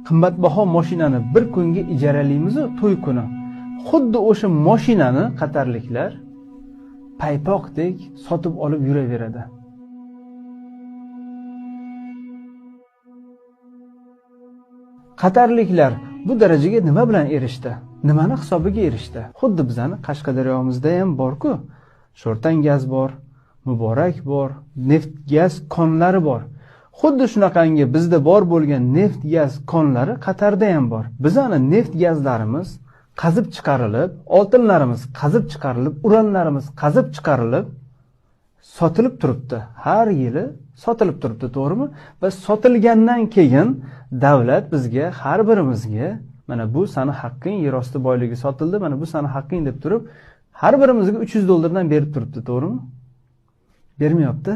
Qimmatbaho mashinani bir kunga ijaralaymiz-u, to'y kuni. Xuddi o'sha mashinani qatarliklar paypoqdek sotib olib yuraveradi. Qatarliklar bu darajaga nima bilan erishdi? Nimani hisobiga erishdi? Xuddi bizani Qashqadaryomizda ham bor-ku. Sho'rtan gaz bor, Muborak bor, neft gaz konlari bor. Xuddi shunaqangi bizda bor bo'lgan neft gaz konlari Qatarda ham bor. Bizani neft gazlarimiz qazib chiqarilib, oltinlarimiz qazib chiqarilib, uranlarimiz qazib chiqarilib sotilib turibdi. Har yili sotilib turibdi, to'g'rimi? Va sotilgandan keyin davlat bizga, har birimizga mana bu sani haqqing, yer osti boyligi sotildi, mana bu sani haqqing deb turib, har birimizga $300 berib turibdi, to'g'rimi? Bermayapti.